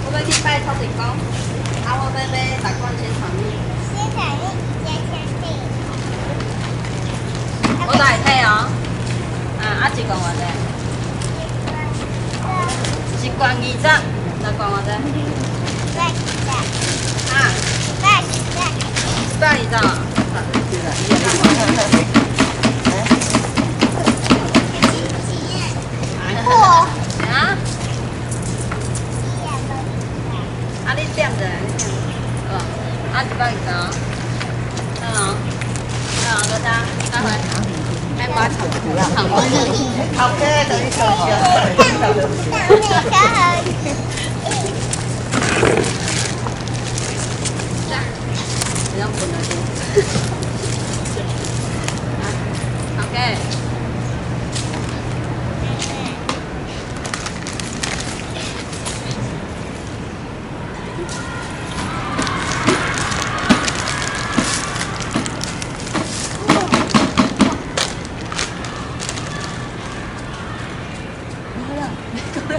我欲去拜土地公，啊，我欲買六罐鮮草蜜。我都會退哦。啊，啊一罐偌濟？一罐20，六罐偌濟？啊，120。啊？啊，你點者，你點。好，啊，120，好，好，多謝，再會。哎，我唱，唱歌。頭家就去做少。這樣分來做。OK。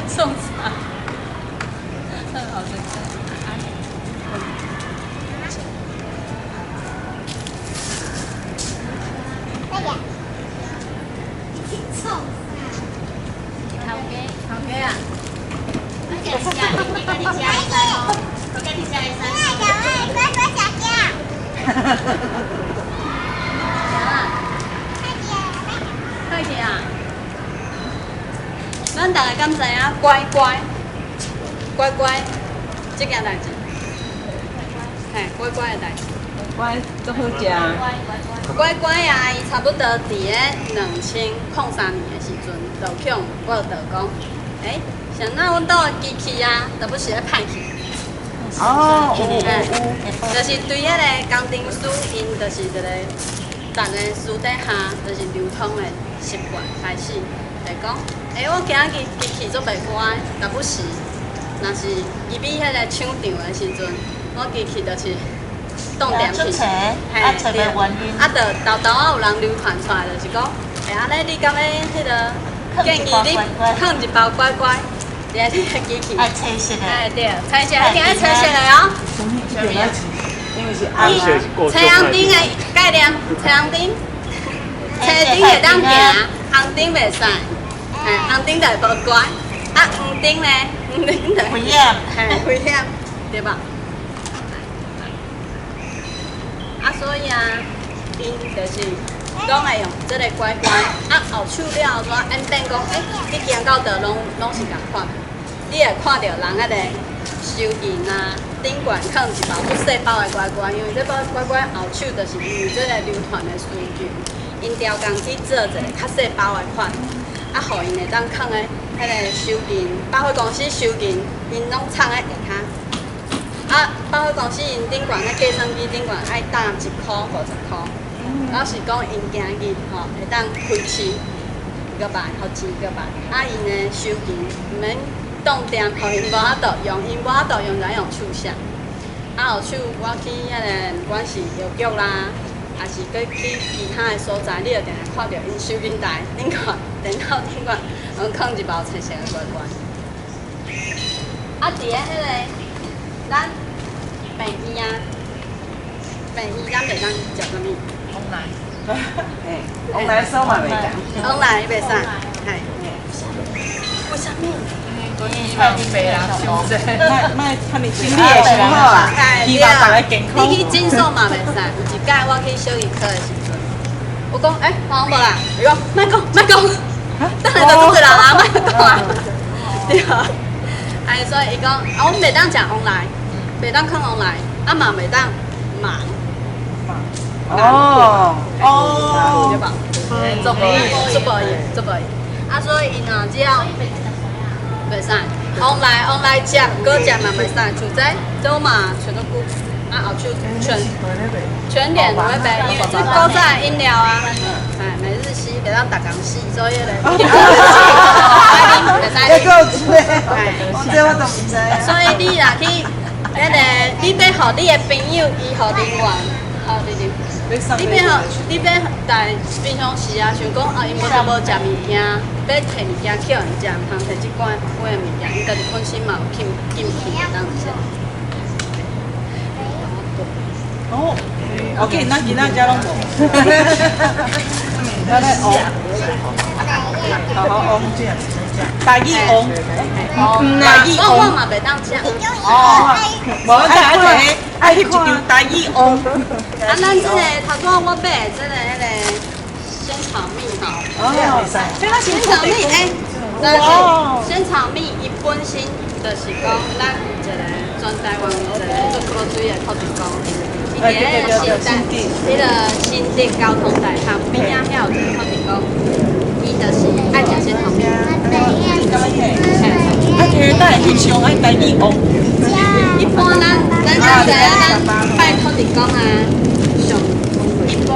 送啥？好，謝謝。頭家，頭家啊！快去啊！咱逐个敢知影乖乖乖乖這件代誌？嘿，乖乖的代誌。乖，足好食。乖乖啊，伊差不多佇咧2003年的時陣，就去予報導講，欸，啥那阮兜的機器啊，都不是咧歹去。哦，有有有。就是對彼个工程師，𪜶就是一個逐个私底下就是流通的習慣開始，就講，欸，我今仔日機器足袂乖，但不時，若是入去彼个廠場的時陣，我機器就是動電去，嘿，對，啊，就沓沓仔有人流傳出來，就是講，欸，按呢你敢欲彼个建議你囥一包乖乖，佇咧你的機器，愛彩色的，哎對，彩色一定愛彩色的哦。因為是紅青紅燈的概念，青紅燈，青燈會當行，紅燈袂使，嘿，紅燈就會無乖，啊，黃燈呢，黃燈就危險，嘿，危險，對吧？啊，所以啊，𪜶就是攏會用這个乖乖，啊，後手了煞演變講，欸，你行到佗攏攏是仝款，你會看著人彼个收銀啊，頂懸囥一包足細包的乖乖，因為這包乖乖後手就是因為這个流傳的需求，𪜶調工去做一個較細包的款，啊，予𪜶會當囥咧彼个收銀，百貨公司收銀，𪜶攏藏咧下跤。啊，百貨公司𪜶頂懸咧計算機頂懸愛搭1箍50箍，老是講𪜶今日吼會當開市一個百，予錢一個百，啊，𪜶的收銀毋免動電，予𪜶無法度用，𪜶無法度用就愛用手寫。啊，後手我去彼个，毋管是藥局啦，抑是閣去其他的所在，你就定定看著𪜶收銀台頂懸，電腦頂懸，攏囥一包青色的乖乖。啊，佇咧彼个咱病院啊，病院咱袂當食啥物？王奶，嘿，王奶酥嘛袂當。王奶袂使，嘿。為啥物？白人傷濟。莫莫看你身體會傷好啊，希望大家健康。你去診所嘛袂使，有一擺我去小兒科的時陣，我講，欸，黃無啦，伊講莫講莫講，等下就出人啊，莫講啊，對啊。哎，所以伊講，啊，阮袂當食王來，袂當囥王來，啊嘛袂當盲。哦哦，對吧？做無做無用，做無用。啊，所以𪜶若只要袂使，王來王來食，閣食嘛袂使，像這這嘛穿足久，啊後手全全臉會白，因為這古早的飲料啊，哎，每日吸，袂當逐工吸，所以咧，袂使。這個有知，這我都毋知。所以你若去，彼个你欲予你的朋友、醫護人員，予啉。你欲吼，你欲但平常時啊，想講啊，𪜶無就無食物件，欲提物件去予𪜶食，毋通提這款款的物件，𪜶家己本身嘛有禁禁忌會當食。哦，OK，咱今仔遮攏無。咱來學，好好學。台語王，台語我王。嘛袂當食。哦，無，咱愛摕愛翕一張台語王。啊，咱這個頭拄仔我買的這個彼個仙草蜜吼。哦，這個仙草蜜欸，仙草蜜伊本身就是講，咱有一個全台灣有一個做苦水的土地公，伊佇咧新竹，彼個新竹交通大學邊仔遐有一個土地公，伊就是愛食仙草蜜。啊，摕等下翕相愛台語王。一般咱咱知影咱拜土地公啊，上一般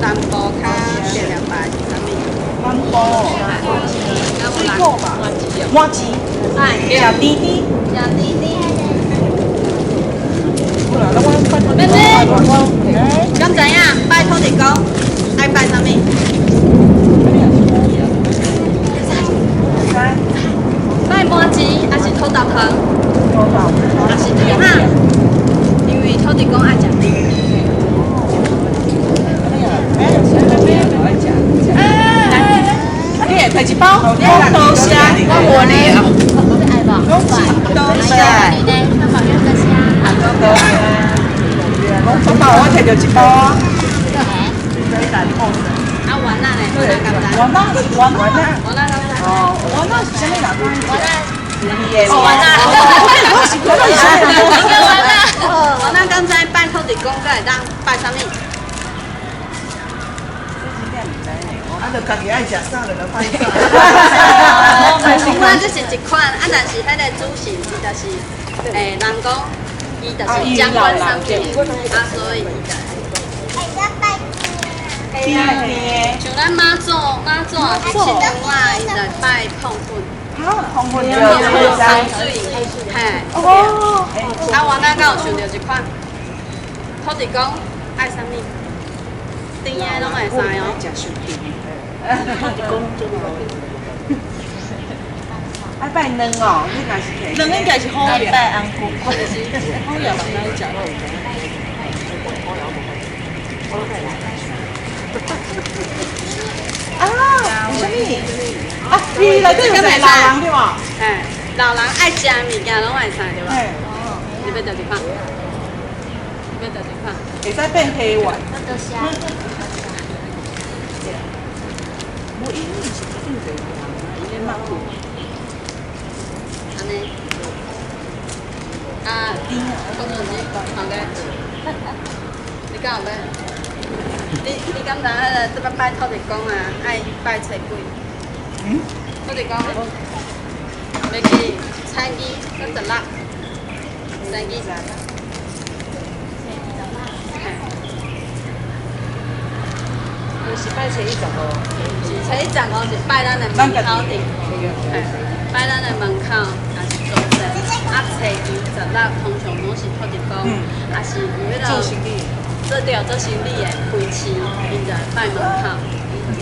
南部較常常拜是啥物？南部。水果吧，麻糬，哎，食甜甜。食甜甜。好啦，那我拜土地公，敢知影拜土地公愛拜啥物？拜麻糬，抑是土豆糖，抑是糖仔，因為土地公愛食甜。你會提一包，多謝，我無你啊。多謝。多謝。我包我提著一包啊。啊，丸仔呢？丸仔敢知？丸仔，丸仔，丸仔敢知？哦，丸仔是啥物人？丸仔。哦，丸仔。我是我是啥物人？丸仔。丸仔敢知拜土地公，閣會當拜啥物？啊，就家己愛食啥就來拜啥。我這是一款，啊，但是彼個主神伊就是，欸，人講伊就是掌管啥物的，啊，所以伊就。甜甜。像咱媽祖，媽祖也是七公仔，伊就拜碰粉。碰粉。香水，嘿。哦。啊，我那敢有想著一款，土地公愛啥物？甜的攏會使哦。食傷甜的。土地公真老。愛拜卵哦，你若是摕。卵應該是好嘢。拜紅菇，好嘢嘛，咱食。啊，有啥物？啊，伊內底有一個老人對無？嘿，老人愛食的物件攏會使對無？你欲著一款？你欲著一款？會使變黑丸。無伊是一定得，伊咧抹苦。按呢？啊，講陣子，好个。你敢有欲？你敢知彼个這擺拜土地公啊，愛拜初幾？嗯？土地公，欲記初二閣十六，初二十六。是拜初一十五。是初一十五是拜咱的門口頂，嘿，拜咱的門口，也是祖先。啊，初二十六通常攏是土地公，也是有彼个做生意。做對做生理的開市，𪜶就會拜門口。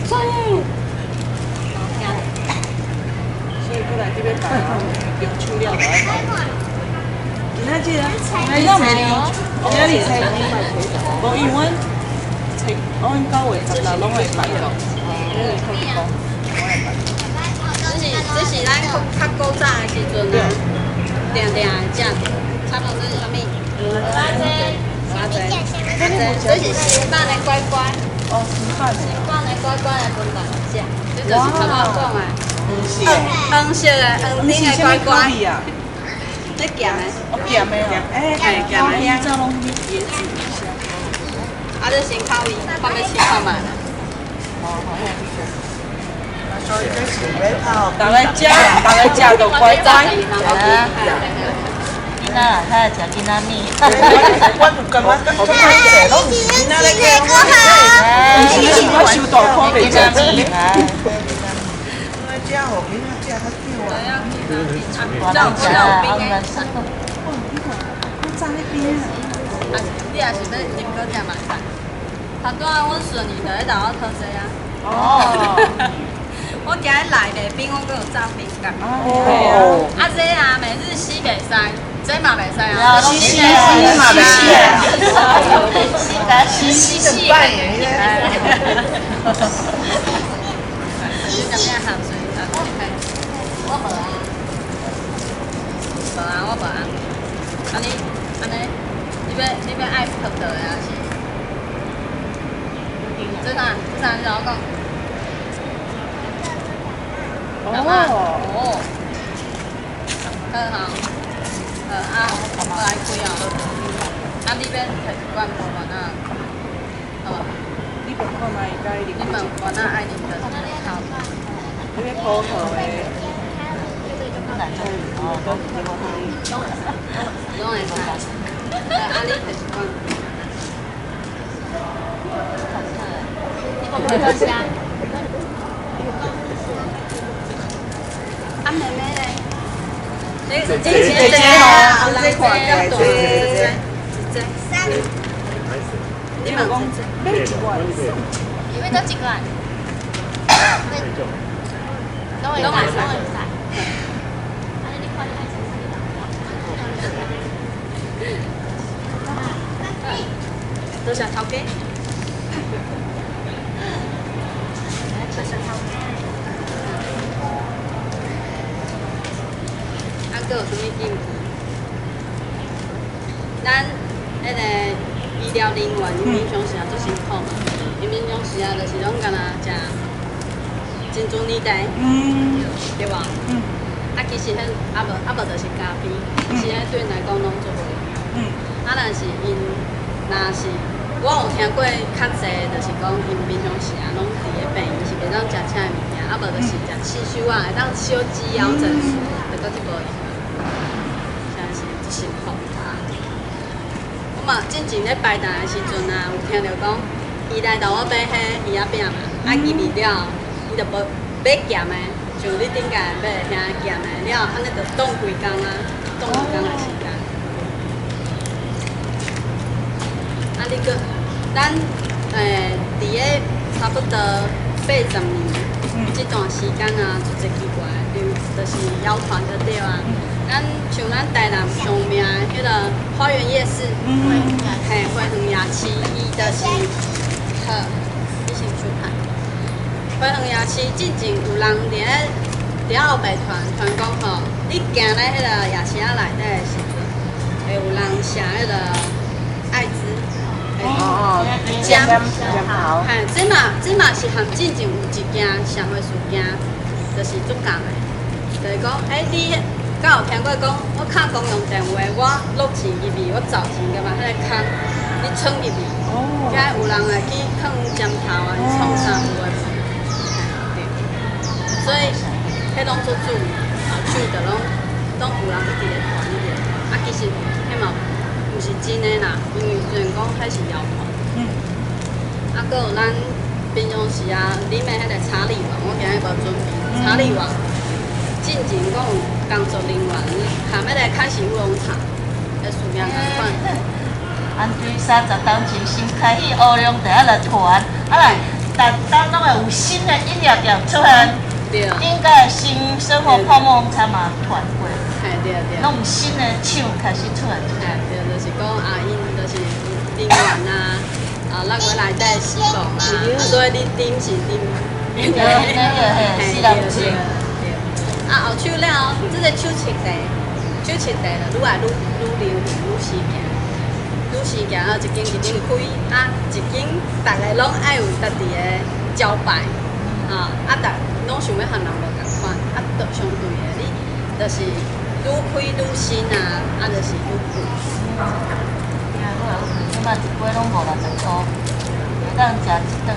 所以過來這邊拜啊，中秋了就愛拜。今仔日啊，今仔毋是今仔日初二，無因為阮初，阮9月16攏會拜到，那個土地公。這是咱較古早的時陣啊，定定會食著，差不多這是啥物？蚵仔。蚵仔。這是新版的乖乖。哦，新版的。新版的乖乖來分大家食，這就是頭仔講的。黃色的、黃頂的乖乖。這鹹的。哦，鹹的哦。哎，鹹的。這攏是椰子。啊，這新口味，看欲試看覓。好好好。所以這是欲泡。逐个食，逐个食就乖乖。囡仔啦，較愛食囡仔麵。我有感覺，我感覺攏毋是囡仔咧教我。我收大箍袂食錢。我食予囡仔食較久啊。這有冰的。哦，你看，我站彼邊啊。啊，你也是欲啉閣食嘛會使。頭拄仔阮孫兒就咧樓我討這啊。我今日來袂冰，我閣有炸冰乾。哦。啊這啊，每日吸袂使，這嘛袂使啊。吸吸嘛袂使。吸甲吸吸吸半年。你食咩鹹水？啊，我無啊，無啊，我無啊。按呢，按呢，你欲愛葡萄的還是？這啥？這啥？你怎講？哦。哦。好好。啊，我來開哦。啊，你欲提一罐無丸仔？好無？你問看覓，該你問丸仔愛啉的好。你欲葡萄的。攏會使。啊，你提一罐。啊，妹妹咧？姐姐姐哦，这看起來這這這。你問講買一罐。你欲倒一罐？攏會使，攏會使。多謝頭家。多謝頭家。啊，閣有啥物禁忌？咱彼個醫療人員平常時啊足辛苦嘛，𪜶平常時啊就是攏干焦食珍珠奶茶，對無？啊，其實彼啊無啊無就是咖啡，其實彼對𪜶來講攏足無營養。啊，但是𪜶若是我有聽過較濟，就是講𪜶平常時啊攏佇咧病院是袂當食啥物件，啊無就是食刺繡仔，會當小雞腰診所，就閣去無閒。真是足辛苦。我嘛進前咧排檔的時陣啊，有聽著講，伊來樓我買彼魚仔餅嘛，啊入去了，伊就無買鹹的，像你頂屆買的遐鹹的，了按呢就擋規工啊，擋規工的時間。啊，你閣咱佇咧差不多80年這段時間啊，出一個奇怪的，就是謠傳就對啊。咱像咱台南上名的彼個花園夜市，嘿，花園夜市，伊就是，好，你先出看。花園夜市進前有人佇咧後壁傳傳講吼，你行咧彼個夜市仔內底的時陣，會有人寫彼個艾滋。哦，針頭。嘿，這嘛是和進前有一件社會事件，就是足仝的，就是講，欸，你敢有聽過講，我敲公用電話，我落錢入去，我找錢㗎嘛，彼個空，你闖入去，遐有人會去囥針頭啊，創啥有的無？對。所以，彼攏足注意，後手就攏有人一直咧傳，一直咧傳。啊，其實彼嘛毋是真的啦，因為雖然講彼是謠傳。啊，閣有咱平常時啊，啉的彼個查理王，我今日無準備查理王。進前講有工作人員含彼個開始烏龍茶的事件仝款。按對30冬前先開始烏龍茶來傳，啊來，逐冬攏會有新的飲料店出現，應該新生活泡沫紅茶嘛傳過，嘿對對。攏有新的廠開始出來。嘿對，就是講啊，𪜶就是人員啊，啊6月內底死亡啊，所以你啉是啉。對對嘿，死人酒。啊，後手了，這個手切茶，手切茶就愈來愈愈流行，愈時行，愈時行啊！一間一間開，啊，一間逐个攏愛有家己的招牌，啊，啊，逐攏想欲和人無仝款，啊，都相對的，你就是愈開愈新啊，啊，就是愈貴。啊，愈來愈貴，這擺一杯攏50-60箍，會當食一頓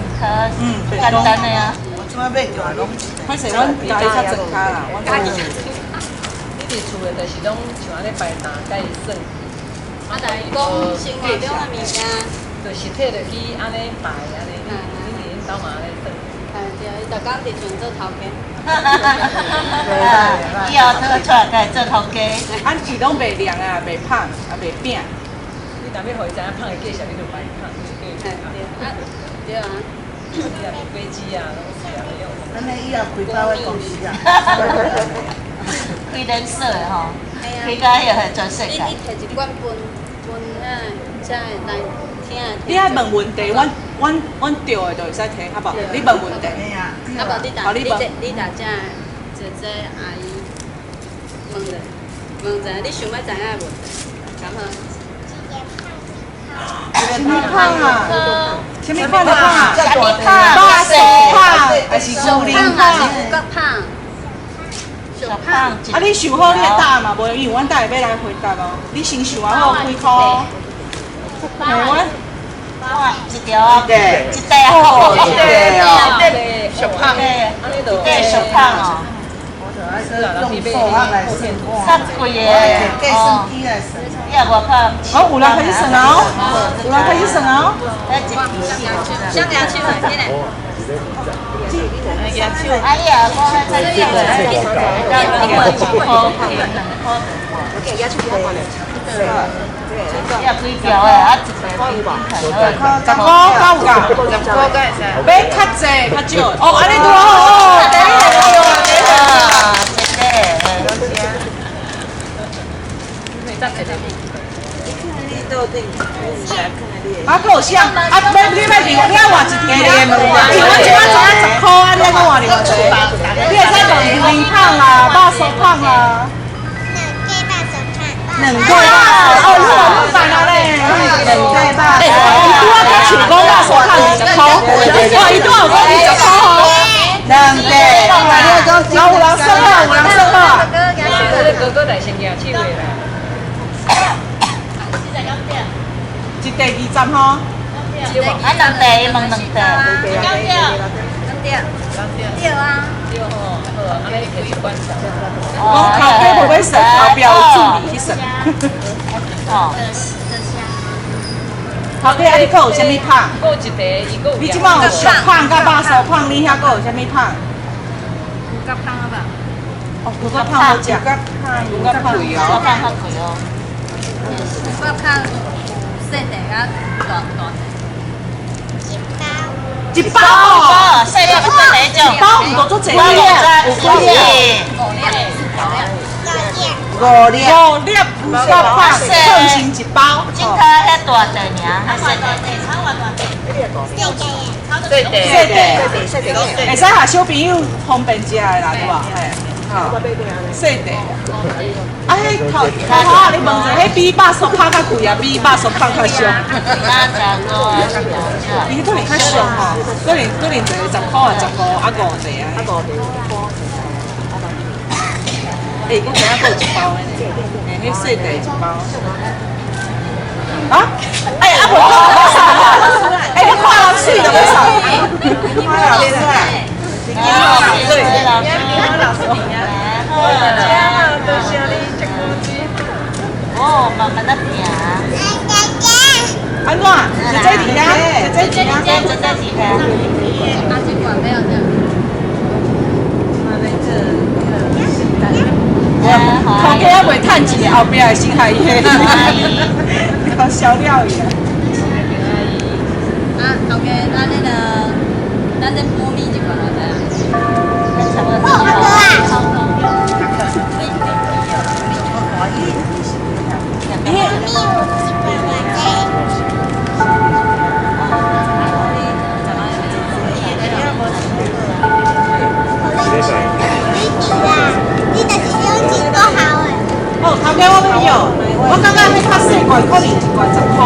較簡單的啊。我這擺買著攏，歹勢，阮家己較庄跤啦，阮家己。你佇厝的，就是攏像按呢排檔佮伊算。啊，但是講生活中的物件，就實體就去按呢排按呢，你佇恁兜嘛按呢算。嘿對，伊逐工佇船做頭家。啊，以後這個出來家己做頭家。啊，伊攏袂涼啊，袂拍，啊袂餅。你你若欲予伊知影芳的价钱，你就摆芳，你就嘿叫伊对啊，对啊。你若是果子啊，拢是啊，用。按呢以后开百货公司啊。开连锁的吼，开甲彼个全世界。你你提一罐分分啊，才会来听。你愛問問題，阮對的就會使提，好無？你問問題。啊，啊無你若你這你若遮姐姐阿姨問者問者，你想欲知影的問題，敢好？啥物胖啊？啥物款的胖啊？啥物胖？肉酥胖還是牛奶胖胖？還是牛角胖？小胖。啊，你想好你會答嘛？無用，因為阮等下欲來回答哦。你先想好幾箍？嘿，阮。哇，一條啊，一塊啊，一塊哦，小胖，一塊小胖哦。用數學來算，較貴的，計算機來算。你也偌胖？哦，有人開始算啊！有人開始算啊！想舉手的，那個。哎呀，我還在這個，一罐一箍，2箍。也幾條的，啊一塊十箍夠有㗎？ 10箍敢會使？買較濟較少。哦，按呢拄好哦，第一個對啊，第一個。啊，閣有啥？啊，欲你欲另，你愛換一支啊？因為阮這擺知影10箍啊，你愛閣換另外一個。你會使問奶胖啊，肉酥胖啊。兩塊肉，哦，你話你辦啊咧？兩塊肉。欸，伊拄仔才像講肉酥胖20箍，哇，伊拄仔有講20箍吼。兩塊，然後有人算好，有人算好。哥哥來先舉手的啦。一塊20吼。啊，兩塊，問兩塊。對對。對啊。對吼，好，按呢摕一罐。講頭家無欲算，後壁有助理去算。哦。頭家啊，你閣有啥物胖？閣有一塊，伊閣有。你這擺有俗胖佮肉酥胖，你遐閣有啥物胖？牛角胖好無？哦，牛角胖好食。牛角胖牛角胖較貴哦。牛角胖有細塊佮大大塊。一包哦，細粒細哪種？一包毋都足濟粒，有幾粒？五粒，五粒。五粒，五粒牛角胖，算成一包。真卡遐大塊爾，較細塊。細塊，細塊，會使予小朋友方便食的啦，對無？嘿，好，細塊。啊，彼頭頭啊，你問者，彼比肉酥胖較貴啊，比肉酥胖較俗？伊可能較俗吼，可能一個10箍啊，10箍啊五塊啊。欸，我今仔閣有一包的呢，欸，彼細塊一包。啊？欸，啊無講就欲送啊！欸，你看人媠就欲送。看人媠。對，老師，多謝你，這久哦，慢慢仔行。按怎？姐姐佇遐，姐姐佇遐，姐姐佇遐。啊，這罐要啥？頭家還袂趁錢，後壁會先害伊个，燒了伊啊！啊，頭家，咱那個，咱這波蜜這罐偌濟啊？哦，頭家我欲要，我感覺彼較細罐可能一罐10箍，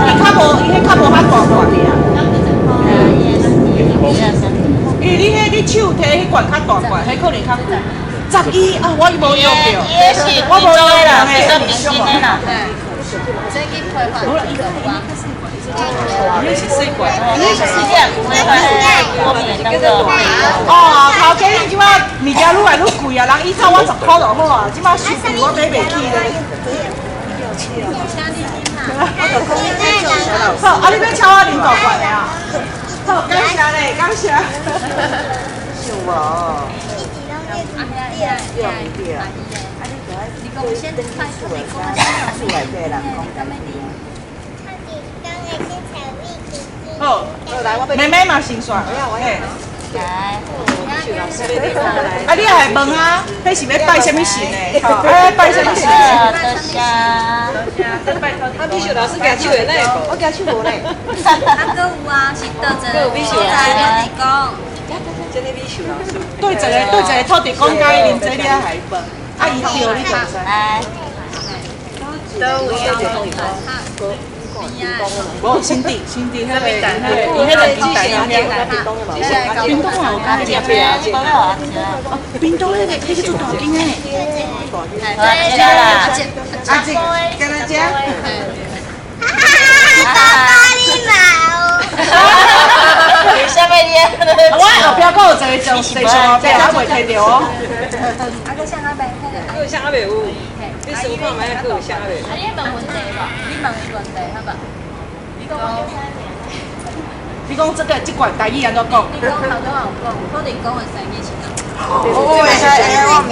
伊較無，伊彼較無遐大罐爾。因為你彼你手提彼罐較大罐，彼可能較貴。12啊，我無約著，我無約人的。這去批發伊彼是細罐。哦，頭家你這擺物件愈來愈貴啊，人以前我10箍就好啊，這擺收貴我買袂起咧。好，啊，你欲請我啉大罐的啊？好，感謝咧，感謝。想無？你講先快，你講厝內底人講家己。好。妹妹嘛先煞。嘿。來，啊，你也會問啊，彼是欲拜啥物神的？哎，拜啥物神？好，多謝。啊，美秀老師舉手的，哪會無？我舉手無咧。啊，閣有啊，是佗一个所在土地公？這个美秀老師。對一個土地公佮伊啉這你也會問。啊，伊對你就知。來，佗位的土地公？無新竹，新竹彼个，伊彼个之前屏東也有開你講了偌濟？屏東彼個做大間的。偌濟啦？啊，這敢若這。為啥物你？我後壁閣有一個上地上後壁，還袂提著哦。啊，閣啥仔袂？閣有啥仔袂有？你想看覓，閣有啥仔袂？啊，你問問題無？你問伊問題好無？你講你講這個這罐台語按怎講？你講頭拄仔有講，土地公的生日是佗？我會使，我毋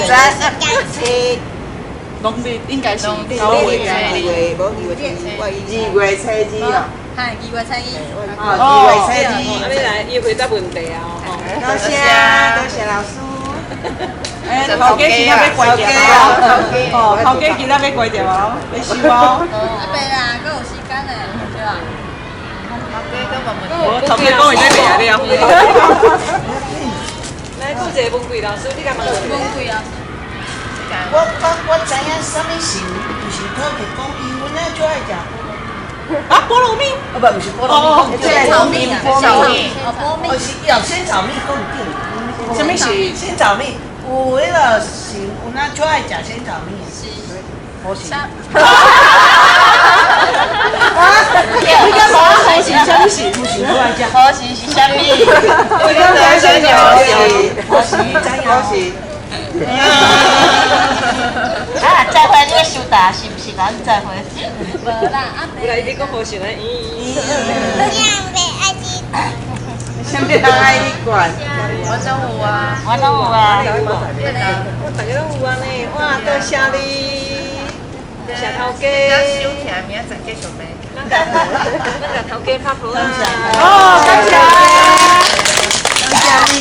知。農曆應該是9月。二月，無2月初2咯。嘿，2月初2。哦，2月初啊，2。你來，伊回答問題啊，吼。多謝，多謝老師。欸，頭家今仔欲關掉哦，頭家今仔欲關掉哦，欲收哦。啊，袂啦，閣有時間咧，對吧？無頭家講伊咧賣了。來，閣有一個文貴老師，你共問文貴啊。我知影啥物神，就是土地公，因為阮最愛食。啊，菠蘿蜜。啊，不，毋是菠蘿蜜，這個炒麵啊，波蜜。哦，波蜜。哦，是有仙草蜜講對。啥物是？仙草蜜，有彼个神，有哪最愛食仙草蜜。是。好神。你敢問我好神啥物神？好神是啥物？我剛才說好神，好神，知影。好神。啊，再會你收大是毋是？咱再會。無啦，啊有來，你講無神啊，咦咦。啥物人愛你管？我攏有啊，我攏有啊。我逐个攏有啊呢，哇，多謝你，多謝頭家。收起來，明仔載繼續賣。咱共頭家拍噗仔。哦，感謝。感謝你。